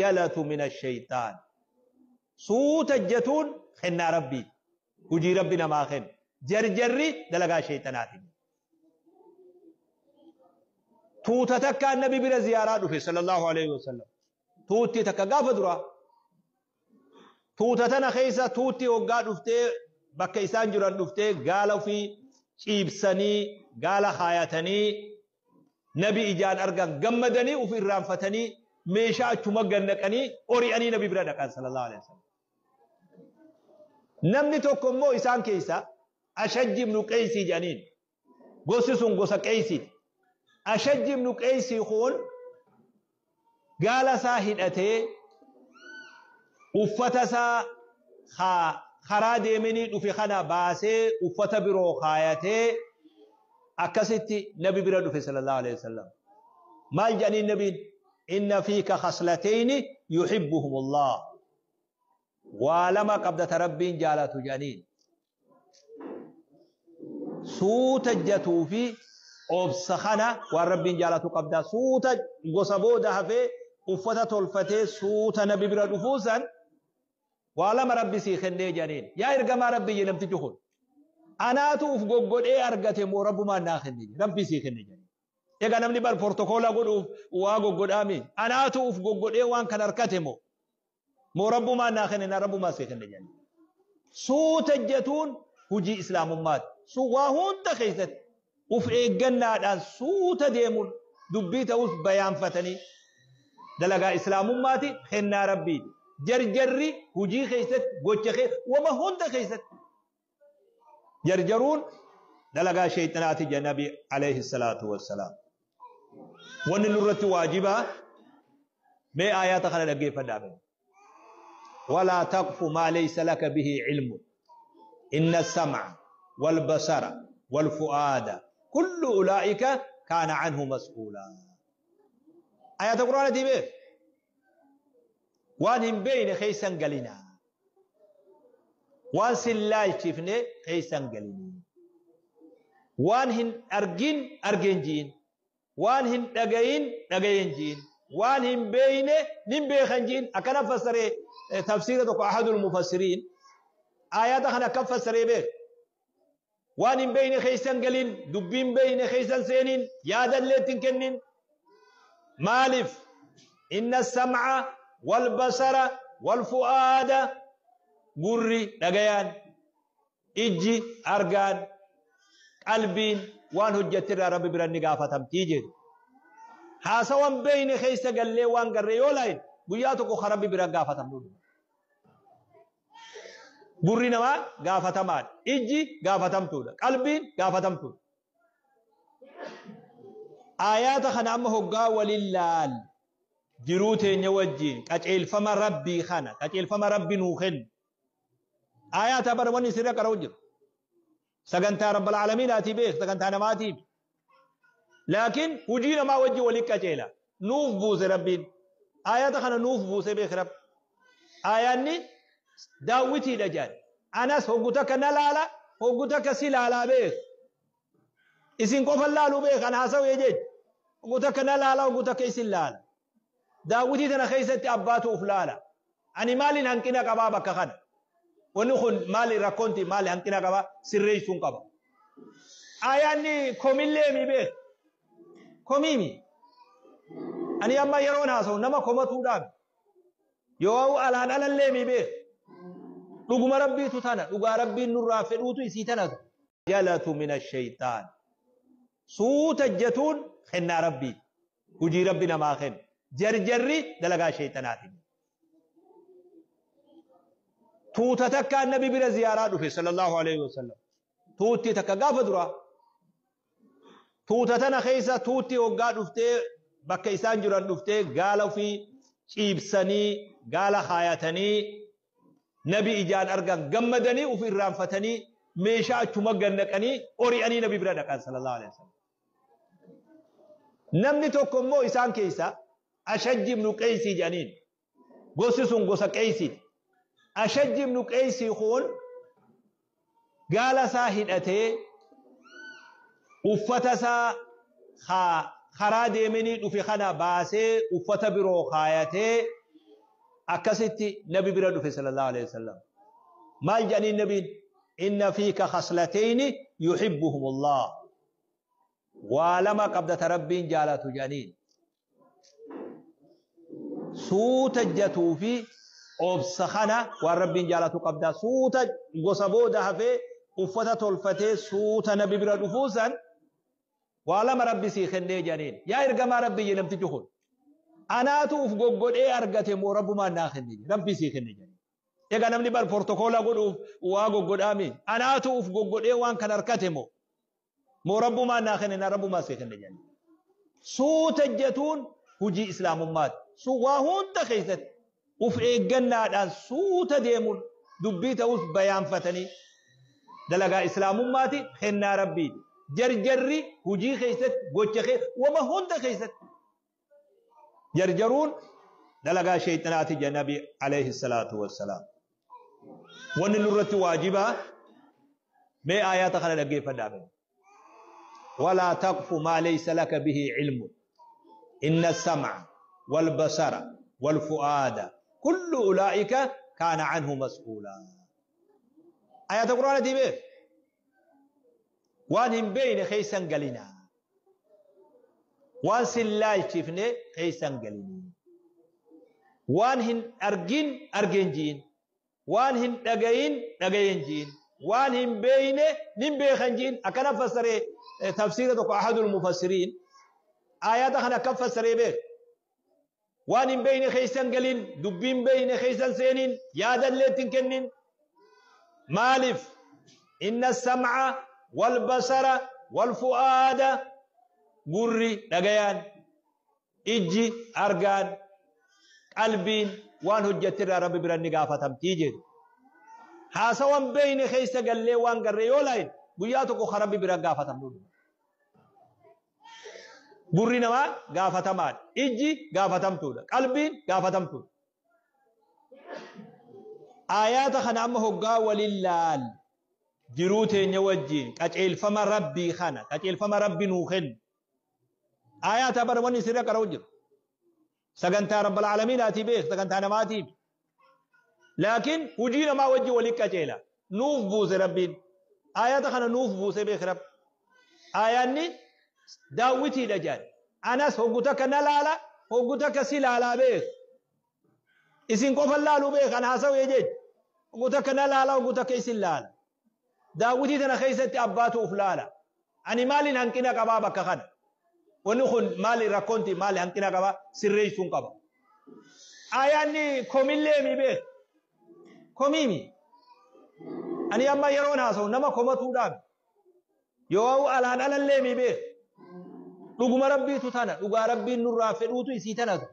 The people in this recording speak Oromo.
Jalatu mina shayxaan. Suuta ejjatuun kennaa Rabbiiti. Hujii Rabbi namaa kennu. Jarjarri dalagaa shayxanaati. Tuuta takkaan Nabi bira ziyaaraa dhufe sallallahu alaihi wasallam. Tuutti takka gaafa duraa. Tuuta tana keessa tuutti hoggaa dhuftee bakka isaan jiran dhuftee gaala ofii ciibsanii gaala kaayatanii Nabi ijaan argan gammadanii uf irraanfatanii meeshaa achuma gad naqanii ori'anii Nabi bira dhaqan sallallahu alaihi wasallam. Namni tokko immoo isaan keessa Ashajji ibnu Qeysii jedhaniin. Gosti sun gosa Qeysiiti. Ashajji ibnu Qeysii kun gaala isaa hidhatee uffata isaa karaa deemenii dhufe kana baasee uffata biroo kaayatee akkasitti Nabi bira dhufe sallallahu alaihi wasallam. Maal jedhaniin Nabiin? Inna fiika khaslatayni yuhibbuhumullah. Waa lama qabda ta Rabbiin jaalatu jedhaniin. Suuta jatuu fi obsa kana waan Rabbiin jaalatu qabda. Suuta gosa booda hafee uffata tolfatee suuta Nabi bira dhufuu san waa lama Rabbi sii kennee jedhaniin. Yaa ergamaa Rabbii jedhe namtichi kun. Anaatu uf goggodhee argate moo Rabbumaan naa kenne jedhe. Rabbi sii kenne jedhaniin. Egaa namni bar portokoola godhuuf waa goggodhaami. Anaatu uf goggodhee waan kan argate moo. Moo Rabbumaan naa kenne naa Rabbumaan sii kenne jedhaniin. Suuta ejjatuun hujii Islaamummaati. Sun waa hunda keessatti uf eeggannaadhaan suuta deemuun dubbii ta'us bayaanfatanii dalagaa Islaamummaati kennaa Rabbiiti. Jarjarri hujii keessatti gocha kee wama hunda keessatti jarjaruun dalagaa sheeyxanaati jedha Nabi alayhi salaatu wassalaam. Wanni nurratti waajibaa mee aayaata kana dhaggeeffadhaa mee. Walaa taqfu maa laysa laka bihi ilmun. Inna sam'a wal basara wal fu'aada kullu ulaa'ika kaana anhu mas'uulaa. Ayaata Qur'aanatii beek. Waan hin beeyne keessa hin galinaa. Waan sin laalchifne keessa hin galinii. Waan hin argin arge hin ji'in. Waan hin dhagayin dhagaye hin ji'in. Waan hin beeyne nin beeka hin ji'in. Akkana fassaree tafsiira tokko ahadul mufassiriin aayaata kana akkam fassaree beek. Waan hin beeyne keessa hin galin, dubbii hin beeyne keessa hin seenin, yaada illee itti hin kennin. Maaliif? Inna sam'a wal basara wal fu'aada gurri dhagayaan, ijji argaan, qalbiin waan hojjette irraa Rabbi bira ni gaafatamtii jedhu. Haasawa hin beeyne keessa gallee waan garree yoo laayin guyyaa tokko ka Rabbi bira gaafatamnu. Gurri namaa gaafatamaadha. Ijji gaafatamtuudha. Qalbiin gaafatamtuudha. Aayaata kana amma hoggaa waliin laal jiruu teenya wajjiin qaceelfama Rabbii kana qaceelfama Rabbi nuu kennu. Aayaata bara wanni sirra qara'u jiru. Sagantaa Rabbal Aalamiinaatii beek sagantaa namaatiif. Laakiin hujii namaa wajji wali qaceela. Nuuf buuse Rabbiin. Aayata kana nuuf buuse beek Rabbi. Aayaanni daawwitiidha jedhan. Anas hoggu takka na laala hoggu takka si laalaa beek. Isin qofa laaluu beek an haasawee jecha. Hoggu takka na laala hoggu takka isin laala. Daawwitii tana keessatti abbaatu uf laala. Ani maalin hanqina qabaa bakka kana? Wanni kun maali rakkoonti maali hanqina qabaa? Sirreessuun qaba. Aayaanni komillee mi beek? Komiimi. Ani amma yeroon haasa'u nama komatuudhaan yoo alaan alallee mi beek? Dhuguma Rabbiitu tana dhugaa Rabbiin nurraa fedhuutu isii tana. Jalatu mina shayxaan. Suuta ejjatuun kennaa Rabbiiti. Hujii Rabbi namaa kennu. Jarjarri dalagaa shayxanaati. Tuuta takkaan Nabi bira ziyaaraa dhufe sallallahu alaihi wasallam. Tuutti takka gaafa duraa. Tuuta tana keessa tuutti hoggaa dhuftee bakka isaan jiran dhuftee gaala ofii ciibsanii gaala kaayatanii Nabi ijaan argan gammadanii uf irraanfatanii meeshaa achuma gad naqanii ori'anii Nabi bira dhaqan sallallahu alaihi wasallam. Namni tokko immoo isaan keessa Ashajji ibnu Qeysii jedhaniin. Gosti sun gosa Qeysiiti. Ashajji ibnu Qeysii kun gaala isaa hidhatee uffata isaa karaa deemenii dhufe kana baasee uffata biroo kaayatee Akkasitti nabi bira dhufe sallallahu alaihi wasallam. Maal jedhaniin nabiin? Inna fiika khaslatayni yuhibbuhumullah. Waa lama qabda ta Rabbiin jaalatu jedhaniin. Suuta jatuu fi obsa kana waan Rabbiin jaalatu qabda. Suuta gosa booda hafee uffata tolfatee suuta nabi bira dhufuu san waa lama Rabbi sii kennee jedhaniin. Yaa ergamaa Rabbii jedhe namtichi kun. Anaatu uf goggodhee argate moo Rabbumaan naa kenne jedhe. Rabbi sii kenne jedhaniin. Egaa namni bar portokoola godhuuf waa goggodhaami. Anaatu uf goggodhee waan kan argate moo moo Rabbumaan naa kenne na Rabbumaan sii kenne jedhaniin. Suuta jetuun hujii islaamummaati. Waa hunda keessatti uf eeggannaadhaan suuta deemuun dubbii ta'us bayaanfatanii dalagaa islaamummaati kennaa Rabbiiti. Jarjarri hujii keessatti gocha wama hunda keessatti jarjaruun dalagaa sheexanaati jedha Nabi alayhi salaatu wassalaam. Wanni nurratti waajibaa mee aayaata kana dhaggeeffadhaa mee. ولا تقف ما ليس لك به علم إن السمع والبصر والفؤاد كل أولئك كان عنه مسؤولا. آيات القرآن دي بيه وان هم بين خيسا قلنا وان سلال شفني خيسا قلني وان هن أرجين أرجين جين وان هن دقين دقين جين وان هم بين نم بيخن جين. أكنا فسري تفسير أحد المفسرين آيات خنا كف فسري به وان هم بين خيسا قلين دبين بين خيسا سينين يا دلتين كنين مالف إن السمع والبصر والفؤاد قري دقيان إجي أرقان قلبين وان هجتر ربي برني قافتم تيجي حاسوان بين خيسا قال لي وان قري يولاين قياتك خربي برن قافتم نور قري نما قافتمان إجي قافتم تودا قلبين قافتم تودا. آيات خنا هقا وللال جروتين يوجين قتل فما ربي خنا قتل فما ربي نوخن آيات برمني سيرة كروجر سجنتا رب العالمين آتي بيخ سجنتا نماتي لكن وجينا ما وجي ولك قتيلا نوف بوس ربين آيات خنا نوف بوس بيخ رب آياني داوتي دجال أناس هقولك نلالا هقولك سلالا بيخ إسين قفل لالو بيخ أنا هسوي يجي هقولك نلالا هقولك إسين داوتي تنا خيست أباتو فلالا أني مالي هنكنا كبابك خنا ونخن مالي ركونتي مالي هنكنا كبا سريسون كبا آياني كوميلي مي بيخ كوميمي أني أما يرون هاسو نما كومتو دام يو ألان ألان لي مي بيخ لغما ربي تتانا لغا ربي نور فدوتو يسيتنا